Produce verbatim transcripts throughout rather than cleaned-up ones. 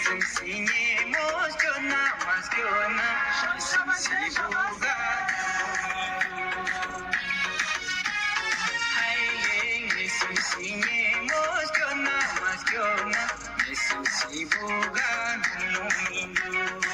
སེམས་སི་ཉེ་མོ་སྐྱོ་ན་མ་སྐྱོ་ན། ཧ་ལེ་ངའི་སེམས་སི་ཉེ་མོ་སྐྱོ་ན་མ་སྐྱོ་ན། ངའི་སེམས་སི་བུ་ག་ནང་ལོང་མི་འདུག་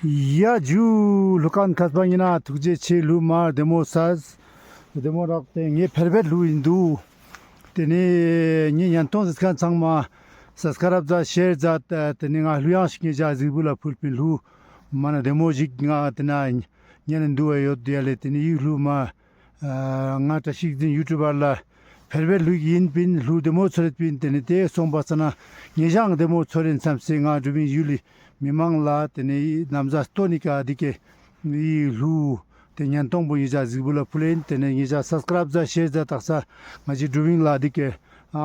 ཡ་ཇུ། ལྷོ་ཁ་ཁ་པ་ཉི་ན་ཐུགས་རྗེ་ཆེ། ལྷོ་མ་བདེ་མོ་ས། བདེ་མོ་རག་སྟེ་ངའི་ཕེར་བེད་ལྷོ་ཡིན་འདུག་དེ་ནས་ངའི་ཉན་ཐོང་ཟིག་ཁན་ཚང་མ་སབ་སི་ཀ་རབ་ཛད་ཤེར་ཛད། དེ་ནས་ང་ལྷོ་ཡང་ཞིག་ངེ་ཅག་གཟིགས་བུ་ལ་ཕུལ་པིན་ལྷོ་མ་ན་བདེ་མོ་ཞིག་ང་དེ་ན་ཉན་འདུག་བ་ཡོད་ཡ་ལེ། དེ་ནས་ཡུ་ལྷོ་མ་ང་བཀྲ་ཤིས་འཛིན་ཡུ་ཊུབ་པར་ལ་ཕེར་བེད་ལྷོ་ཡིན་པིན་ལྷོ་བདེ་མོ་ཚོར་རེད་པིན། དེ་ནས་དེ་སོང་པ་ས་ན་ངེ་ཞང་བདེ་མོ་ཚོར་རེད་བསམ་སེ་ང་འགྲུབ་ཡིན་ཡུལ་ལི་མི་མང་ལ་དེ་ནས་ནམ་ཟ་སྟོ་ནི་ཀ་འདི་ཀེ་ཡི་ལྷོ་དེ་ཉན་ཐོང་པོ་ངེ་ཅག་གཟིགས་བུ་ལ་ཕུལ་ཡིན། དེ་ནས་ངེ་ཅག་སབ་སི་ཀ་རབ་ཛད་ཤེར་ཛད་དག་ས་ང་ཅི་འགྲུབ་ཡིན་ལ་འདི་ཀེ་ཨ་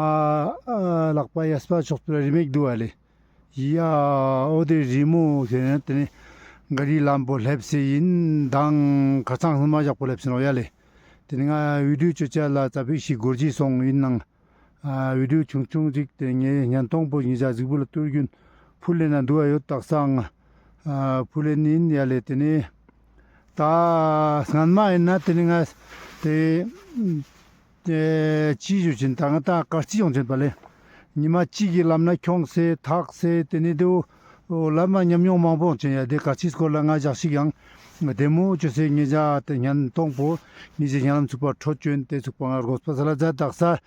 ཨ་ལག་པ་ཡས་པ་ཕྱོགས་པ་རི་མེག་འདུག་བ་ལེ། ཡ་འོ་དེ་རི་མོ་ཟེར་ན་དེ་ནི་ག་རི་ལམ་པོ་སླེབས་སེ་ཡིན་དང་ཁ་ཚང་སྔོན་མ་བཞག་པོ་སླེབས་སེ་ནོག་ཡ་ལེ། དེ་ནི་ང་བི་ཌིའོ་ཅོ་ཅ་ལ་ཙ་པིག་ཞིག་འགོར་གྱི་སོང་ཡིན་ནང་ཨ་བི་ཌིའོ་ཆུང་ཆུང་ཅིག་དེ་ངའི་ཉན་ཐོང་པོ་ཉེ་ཞ་གཟིགས་བུ་ལ་ཏུར་རྒྱུན་ཕུལ་ལེ་ན་འདུག་ཨ་ཡོད་དག་སང་ཨ་ཕུལ་ལེ་ནི་ཡིན་ཡ་ལེ། དེ་ནི་ད་སྔན་མ་ཡིན་ན་དེ་ནི་ང་དེ། ཨེ་ཅི་ཞུ་ཅིན་ད་ང་ད་དཀའ་སྤྱད་ཡོང་ཅིན་པ་ལེ། ཉི་མ་གཅིག་གི་ལམ་ན་ཁྱོངས་སེ་ཐག་སེ་དེ་ནི་དེའོ་ལམ་མ་ཉམས་མྱོང་མང་པོ་ཡོང་ཅིན་ཡ་དེ་དཀའ་སྤྱད་སྐོར་ལ་ང་ཞག་ཞིག་ཡང་བདེ་མོ་ཅོས་སེ་ངེ་ཞ་དེ་ཉན་ཐོང་པོ་ངེ་ཞ་ཉན་ལམ་ཚུགས་པ་འཕྲོད་ཅོན་དེ་ཚུགས་པ་ང་དགོངས་པ་སལ་ལ་མཛད་དག་ས།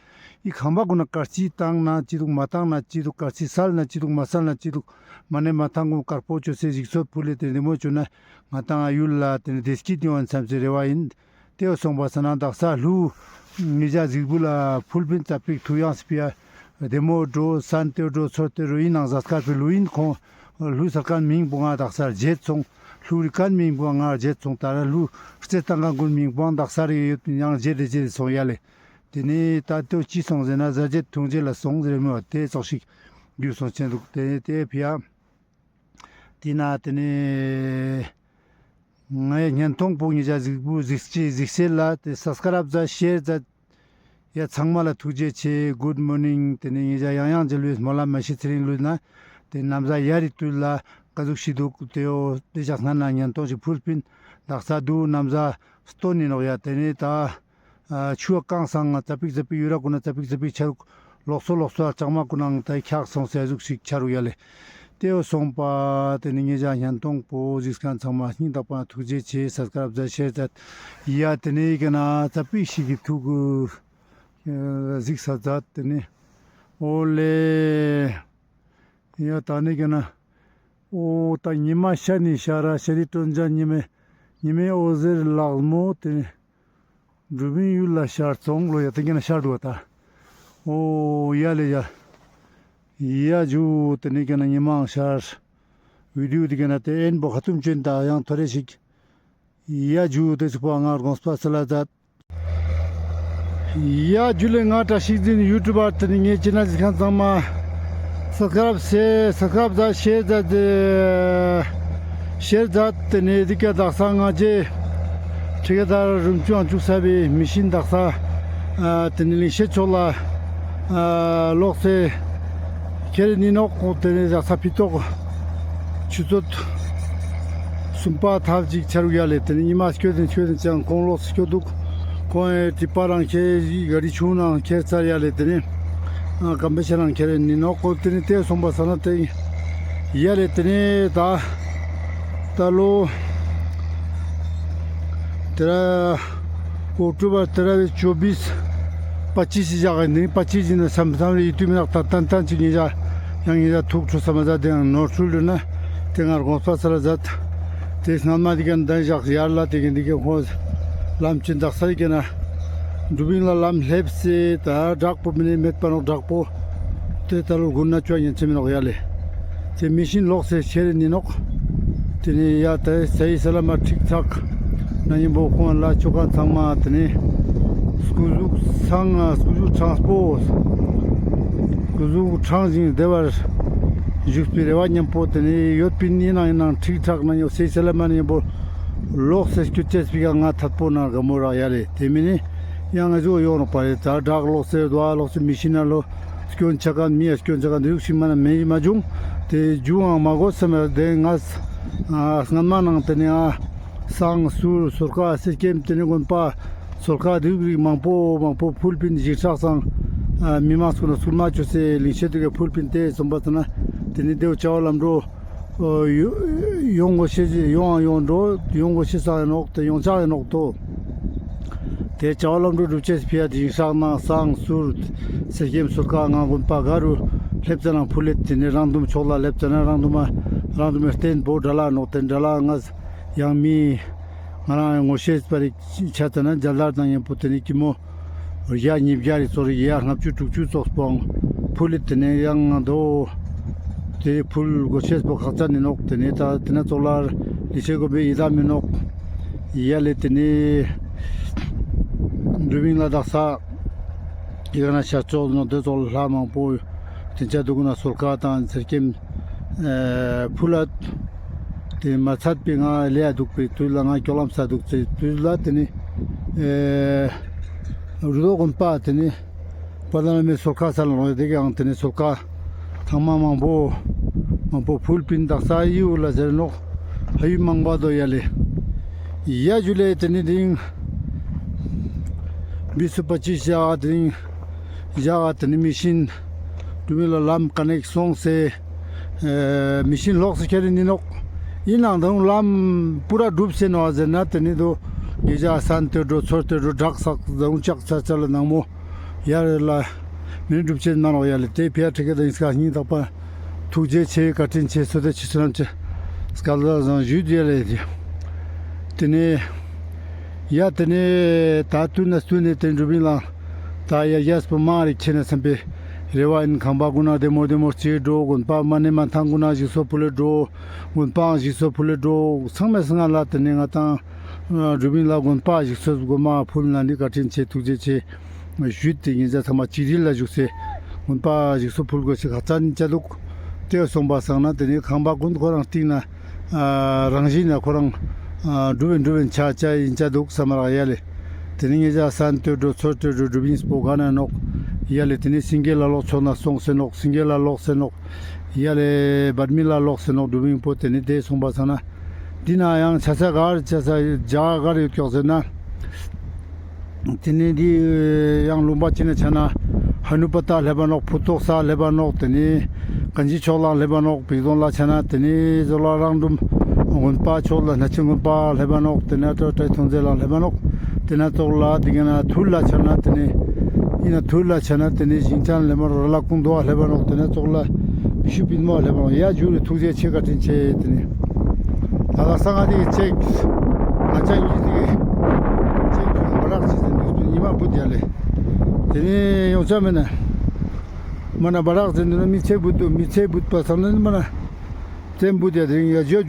ཨི་ཁང་པ་ཀུན་ན་དཀའ་སྤྱད་བཏང་ན་ཅི་འདུག་མ་བཏང་ན་ཅི་འདུག་དཀའ་སྤྱད་སལ་ན་ཅི་འདུག་མ་སལ་ན་ཅི་འདུག་མ་ནེ་མ་ཐང་ཀུན་དཀར་པོ་ཅོས་སེ་ཞིག་གསོ་ཕུལ་ལེ་དེ་བདེ་མོ་ཅོས་ན་ང་ཏང་ཡུལ་ལ་དེ་ནི་བདེ་སྐྱིད་ཡོང་བསམ་སེ་རེ་བ་ཡིན། དེའོ་སོང་པ་ས་ན་དག་ས་ལྷོ་ངེ་ཞ་གཟིགས་བུ་ལ་ཕུལ་པིན་ཙ་པིག་ཐུག་ཡང་སི་པི་ཡ་བདེ་མོ་འགྲོ་སན་ཏེ་འགྲོ་ཚོར་ཏེ་འགྲོ་ཡིན་ནང་ཟ་སྐར་པའི་ལོ་ཡིན་ཁོང་ལྷོ་སར་ཁན་མིང་པོ་ང་དག་ས་བརྗེད་སོང་། ལྷོ་རི་ཁན་མིང་པོ་ང་བརྗེད་སོང་། ད་ར་ལྷོ་རྩེ་ཏང་ཁན་ཀུན་མིང་པོ་ང་དག་ས་རེ་ཡོད་པིན་ཡང་བརྗེད་རེ་བརྗེད་སོང་ཡ་ལེ། དེ་ནི་ད་དེའོ་ཅི་སོང་ཟེར་ན་ཟ་བརྗེད་འཐུང་བརྗེད་ལ་སོང་ཟེར་མོ་དེ་ཙོགས་ཤིག་རྒྱུ་སོང་ཆེན་འདུག་དེ་དེ་ཕི་ཡ། དེ་ན་དེ་ནི་ངའི་ཉན་ཐོང་པོ་ཉེ་ཞ་གཟིགས་བུ་གཟིགས་ཅི་གཟིགས་སེ་ལ་དེ་སབ་སི་ཀ་རབ་མཛད་ཤེར་མཛད་ཡ་ཚང་མ་ལ་ཐུགས་རྗེ་ཆེ། གུཌ་མོར་ནིང་། དེ་ནི་ཉེ་ཞ་ཡང་ཡང་འཇལ་བའི་སྨོན་ལམ་མ་ཤི་ཚེ་རིང་ལུས་ན་དེ་ནམ་ཟ་ཡ་རི་དུས་ལ་ཀ་ཟུག་ཤི་འདུག་དེའོ་དེ་ཞག་སྔ་ན་ཉན་ཐོང་ཞིག་ཕུལ་པིན་དག་ས་འདུག་ནམ་ཟ་སྟོན་ནི་ནོག་ཡ། དེ་ནི་ད། ཨ་ཆུ་བ་བཀང་སང་ང་ཙ་པིག་ཙ་པིག་ཡུ་ར་ཀུན་ན་ཙ་པིག་ཙ་པིག་ཆ་རུག་ལོག་སོ་ལོག་སོ་ཨ་ལྕང་མ་ཀུན་ནང་ད་འཁྱག་སོང་སེ་ཟུག་ཞིག་ཆ་རུག་ཡ་ལེ། དེའོ་སོང་པ་དེ་ནི་ཉེ་ཞ་ཉན་ཐོང་པོ་གཟིགས་ཁན་ཚང་མ་སྙིང་ཐག་པ་ཐུགས་རྗེ་ཆེ། སབ་སི་ཀ་རབ་མཛད་ཤེར་མཛད་ཡ་དེ་ནི་ཀ་ན་ཙ་པིག་ཞིག་གི་ཐུག་གཟིགས་ས་མཛད་དེ་ནི་འོ་ལེ། ཡ་ད་ནི་ཀ་ན་འོ་ད་ཉི་མ་ཤར་ནི་ཤར་ར་ཤར་རི་སྤྲོ་འཇམ་ཉི་མའི་ཉི་མའི་འོད་ཟེར་ལག་མོ་དེ་ནི། འགྲུབ་བིན་ཡུལ་ལ་ཤར་སོང་ལོ་ཡ་ཏེ་ཀ་ན་ཤར་འདུག་པ་ད། འོ་ཡ་ལེ་ཡ། ཡ་ཇུ་ཏེ་ནེ་ཀ་ན་ཉི་མ་ཤར། བི་ཌིའོ་ཏེ་ཀ་ན་ཏེ་ཨེན་བོ་ཁ་ཐུམ་ཅོན་ད་ཡང་ཐོ་རེ་ཞིག་ཡ་ཇུ་ཏེ་ཚུགས་པ་ང་དགོངས་པ་སལ་ལ་མཛད། ཡ་ཇུ་ལེ་ང་བཀྲ་ཤིས་འཛིན་ཡུ་ཊུབ་པར་ཏེ་ནེ་ངའི་ཆེ་ནལ་གཟིགས་ཁན་ཚང་མ། སབ་སི་ཀ་རབ་ཟེར། སབ་སི་ཀ་རབ་ཟ་ཤེར་ཟ་ཏེ། ཤེར་ཛད། ཏེ་ནེ་འི་ཀ་དག་ས་ང་ཅི་ཁྲི་ཀ་དར་རུམ་ཅུའང་ཅུག་ས་བི་མི་ཤིན་དག་ས་ཨ་ཏེ་ནེ་ལིང་ཤེད་ཕྱོགས་ལ་ཨ་ལོགས་སེ་ཁྱེར་ནི་ནོག། ཏེ་ནེ་དག་ས་ཕི་ཏོག་ཆུ་ཚོད་སུམ་པ་ཐབས་ཅིག་ཆ་རུག་ཡ་ལེ། ཏེ་ནེ་ཉི་མ་སྐྱོད་དེ་སྐྱོད་དེ་ཅང་ཁོང་ལོགས་སེ་སྐྱོད་དུག། ཁོང་ཨེ་ཏི་པ་རང་ཁྱེར་ག་རི་ཆུང་ནང་ཁྱེར་ཚར་ཡ་ལེ། ཏེ་ནེ་ཨ་ཀམ་པེ་ཤ་རང་ཁྱེར་ནི་ནོག་ཀོ། ཏེ་ནེ་ཏེ་སོང་པ་ས་ན་ཏེ་ཡ་ལེ། ཏེ་ནེ་ད་ད་ལོ་ཏེ་ར་ཨོག་ཊོ་བར་ཏེ་ར་བའི་ཅོ་བིས་པ་ཅིས་ཞག་ནི་པ་ཅིས་ཞིག་ན་སམ་སམ་རེ་ཡི་ཏུ་མི་ནག་ད་ཏན་ཏན་ཅིག་ཉེ་ཞ་ཡང་ཉེ་ཞ་ཐུག་ཁྲུ་སམ་ཟ་ཏེ་ཡང་ནོར་ཁྲུལ་ལུ་ན་ཏེ་ང་དགོངས་པ་སལ་ལ་མཛད། ཏེ་སྔན་མ་ཏེ་ཀ་ན་ད་ཞག་ཡར་ལ་ཏེ་ཀ་ཏེ་ཀ་ཁོང་ལམ་ཅིག་དག་ས་ཡི་ཀ་ན་འགྲུབ་བིན་ལ་ལམ་ལེབས་སེ་ད་དྲག་པོ་མི་ནེ་མེད་པ་ནོག་དྲག་པོ། ཏེ་ད་ལོ་དགུན་ན་ཅོ་ཉན་ཅེས་མི་ནོག་ཡ་ལེ། ཏེ་མི་ཤིན་ལོགས་སེ་ཁྱེར་ནི་ནོག། ཏེ་ནེ་ཡ་ཏེ་སེ་ཡི་སལ་ལ་མ་ཁྲིག་ཁྲག་ན་ཉིན་པོ་ཁོང་ལ་ཅོ་ཁན་ཚང་མ་ཏེ་ནེ་སྐུ་གཟུགས་སང་སྐུ་གཟུགས་ཀྲང་པོ་སྐུ་གཟུགས་ཀྲང་ཞིང་བདེ་བར་བཞུགས་པའི་རེ་བ་ཉམ་པོ་ཏེ་ནེ་ཡོད་པིན། ནི་ནང་ཡིན་ནང་ཁྲིག་ཁྲག་ན་ཉིན་སེ་ཡི་སལ་ལ་མ་ན་ཉིན་པོ་ལོགས་སེ་སྐྱོད་ཅེས་པི་ཀ་ང་ཐད་པོ་ན་དགའ་མོ་རག་ཡ་ལེ། ཏེ་མི་ནེ་ ཡང་ང་ཚོ་ཡོང་རོགས་པ་རེད། ད་བྲག་ལོག་སེ་རྡོ་ལོག་སེ་མི་ཤི་ན་ལོ་སྐྱོན་ཆ་མཁན་མི་ཡ་སྐྱོན་ཆ་མཁན་རིགས་ཤིག་མ་ན་མེད་མ་བྱུང་། དེ་བྱུང་ཡང་མ་དགོས་བསམ་ཡ་དེ་ང་སྔན་མ་ནང་དེ་ནས་ཨ་བསང་གསུར་ཟོར་ཁ་གསེར་སྐྱེམས་དེ་ནས་དགོན་པ་ཟོར་ཁ་རིགས་རིགས་མང་པོ་མང་པོ་ཕུལ་པིན། ཞིག་ཆགས་སང་མི་མང་ཚོ་ན་ཚུར་མ་བཅོས་སེ་ལིང་ཤེད་དུ་ག་ཕུལ་པིན། དེ་སོང་པ་ཙ་ན་དེ་ནས་དེའུ་བྱ་བ་ལམ་འགྲོ་ཡོང་དགོས་ཤེས་ཡོང་ཡང་ཡོང་འགྲོ་ཡོང་དགོས་ཤེས་སང་ཡིན་ནོག་དེ་ཡོང་ཆགས་ཡིན་ནོག་ཏོ། དེ་བྱ་བ་ལམ་འགྲོ་སྒྲུབ་ཆེས་ཕི་ཡ་དེ་ཞིག་ཆགས་ན་བསང་གསུར་གསེར་སྐྱེམས་ཟོར་ཁ་ང་དགོན་པ་ག་རུ་སླེབས་ཙ་ན་ཕུལ་ལེད། དེ་ནས་རང་དུམ་ཕྱོགས་ལ་སླེབས་ཙ་ན་རང་དུམ་རང་དུམ་རྟེན་པོ་དགྲ་ལ་ནོག་དེ་དགྲ་ལ་ང་ཡང་མི་ང་རང་ངོ་ཤེས་པ་རིགས་ཆ་ཙ་ན་རྒྱལ་དར་དང་མཉམ་པོ་དེ་ནས་ཀི་མོ་བརྒྱ་ཉིས་བརྒྱ་རེ་ཙོགས་རེ་ཡ་ལྔ་བཅུ་དྲུག་ཅུ་ཙོགས་པོའང་ཕུལ་ལེད། དེ་ནས་ཡང་ང་དོ་དེ་ཕུལ་དགོས་ཤེས་པོ་ཁག་ཅན་ཡིན་ནོག་དེ་ནས་ད་དེ་ན་ཙོགས་ལ་ལི་ཤེ་དགོན་པའི་ཡི་དམ་ཡིན་ནོག་ཡ་ལེ་དེ་ནས་འགྲུབ་མིན་ལ་དག་ས་ཡི་ག་ན་ཤར་ཕྱོགས་ནོག་དེ་ཙོགས་ལྷ་མང་པོ་དེ་ཆ་དུག་ན་ཟོར་ཁ་དང་གསེར་སྐྱེམས་ཕུལ་ལ། དེ་མ་ཚད་པའི་ང་ལས་ཡ་དུག་པའི་དུས་ལ་ང་ཀྱོག་ལམ་ས་དུག་ཚེ་དུས་ལ་དེ་ནི་རུ་དོ་དགོན་པ་དེ་ནི་པ་ལ་མའི་ཟོར་ཁ་ས་ལ་ལོང་ཡ་དེ་གའང་དེ་ནི་ཟོར་ཁ་ཐང་མ་མང་པོ་མང་པོ་ཕུལ་པིན། དག་ས་ཡིའུ་ལ་ཟེར་ནོག་ཧ་ཡུ་མང་པ་དོ་ཡ་ལེ། ཡ་ཇུ་ལེ་དེ་ནི་དིང་བི་སུ་པ་ཅི་ཞག་དིང་ཞག་དེ་ནི་མི་ཤིན་དུ་མི་ལ་ལམ་ཀ་ནེག་སོང་སེ། མི་ཤིན་ལོག་སེ་ཁྱེར་ནི་ནོག་ཡིན་ནང་དང་ལམ་པུ་ར་སྒྲུབ་སེ་ནོག་ཟེར་ན་དེ་ནི་དོ་ཉེ་ཞག་སན་ཏེ་འགྲོ་ཚོར་ཏེ་འགྲོ་བྲག་སག་ཟང་ཅག་ཚ་ཚ་ལ་ནང་མོ་ཡར་ལ་མི་སྒྲུབ་ཆེན་མ་ནོག་ཡ་ལེ། དེ་ཕི་ཡ་ཁྲི་ཀ་དང་སྐ་སྙིང་དག་པ་ཐུགས་རྗེ་ཆེ་བཀའ་དྲིན་ཆེ་སོ་ཏེ་ཆེ་སོ་རམ་ཆེ་སྐལ་བཟང་ཞུས་ཏེ་ཡ་ལེ། དེ་ནི་ཡ་དེ་ནི་ད་དུས་ན་སྟུན་ནས་དེ་འགྲུབ་ཡིན་ལ། ད་ཡ་ཡས་པོ་མང་རིག་ཆེ་ན་བསམ་པའི་རེ་བ་ཡིན། ཁང་པ་ཀུན་ན་བདེ་མོ་བདེ་མོ་སྐྱེ་འགྲོ། དགོན་པ་མ་ནེ་མ་ཐང་ཀུན་ན་ཞིག་སོ་ཕུལ་ལེ་འགྲོ། དགོན་པའང་ཞིག་སོ་ཕུལ་ལེ་འགྲོ། ཚང་མས་སྔ་ལ་དེ་ནས་ང་དང་འགྲུབ་ཡིན་ལ་དགོན་པ་ཞིག་སོ་དགོན་མ་ཕུལ་ན་ནི་བཀའ་དྲིན་ཆེ་ཐུགས་རྗེ་ཆེ་ཞུས་ཏེ་ཉིན་ཟ་ཚང་མ་གཅིག་སྒྲིལ་ལ་བཞུགས་སེ་དགོན་པ་ཞིག་སོ་ཕུལ་དགོས་ཤིག་ཁག་ཅན་ཅ་འདུག་དེ་སོང་པ་སང་ན་དེ་ནས་ཁང་པ་ཀུན་ཁོ་རང་སྟེང་ན་རང་བཞིན་ན་ཁོ་རང་འགྲུབ་བིན་འགྲུབ་བིན་ཆ་ཆ་ཡིན་ཅ་འདུག་བསམ་རག་ཡ་ལེ། དེ་ནས་ཉེ་ཞག་སན་སྟོད་འགྲོ་ཚོར་སྟོད་འགྲོ་འགྲུབ་ཡིན་སྤོ་ག་ན་ནོག་ཡ་ལེ། དེ་ནས་སིང་གེ་ལ་ལོག་ཚོ་ན་སོང་སེ་ནོག་སིང་གེ་ལ་ལོག་སེ་ནོག་ཡ་ལེ་བར་མི་ལ་ལོག་སེ་ནོག་འགྲུབ་ཡིན་པོ། དེ་ནས་དེ་སོང་པ་སང་ན་འདི་ན་ཡང་ཆ་ས་གར་ཆ་ས་ཇ་གར་ཡོད་ཀྱོག་ཟེར་ན། དེ་ནས་འདི་ཡང་ལུང་པ་ཅི་ན་ཆ་ན་ཧ་ནུ་པ་ཏ་ལེབ་བ་ནོག་ཕུ་ཏོག་ས་ལེབ་བ་ནོག་དེ་ནས་གན་ཇི་ཕྱོགས་ལ་ལེབ་བ་ནོག་བིག་དོང་ལ་ཆ་ན་དེ་ནས་ཟོ་ལ་རང་འགྲུམ་དགོན་པ་ཕྱོགས་ལ་ན་ཆེན་དགོན་པ་ལེབ་བ་ནོག་དེ་ནས་ཏོ་ཏྲའི་ཐོང་ཛེ་ལ་ལེབ་བ་ནོག་དེ་ན་ཙོགས་ལ་དེ་ག་ན་ཐུར་ལ་ཆ་ན་དེ་ནས་ཡིན་ན་ཐུར་ལ་ཆ་ན་དེ་ནས་ཞིང་ཆ་ལེབ་བ་ནོག་ར་ལ་ཀུང་དོ་ལེབ་བ་ནོག་དེ་ན་ཙོགས་ལ་བི་ཤུ་པིན་མོ་ལེབ་བ་ནོག་ཡ་ཇུ་རི་ཐུགས་རྗེ་ཆེ་བཀའ་དྲིན་ཆེ། དེ་ནས་ད་ལ་ས་ང་དེ་ཅེག་ང་ཅག་གཉིས་དེ་ཅེག་ཐུན་བ་རག་ཅི་ཟེར་འདུག་ཉི་མ་བུད་ཡ་ལེ། དེ་ནས་ཡོང་ཆ་མེད་ན་མ་ན་བ་རག་ཟེར་འདུག་ན་མི་ཚེ་བུད་འདུག་མི་ཚེ་བུད་པ་སང་ན་མ་ན་བཙན་བུད་ཡ་དེ་རིང་ཡ་ཇོ་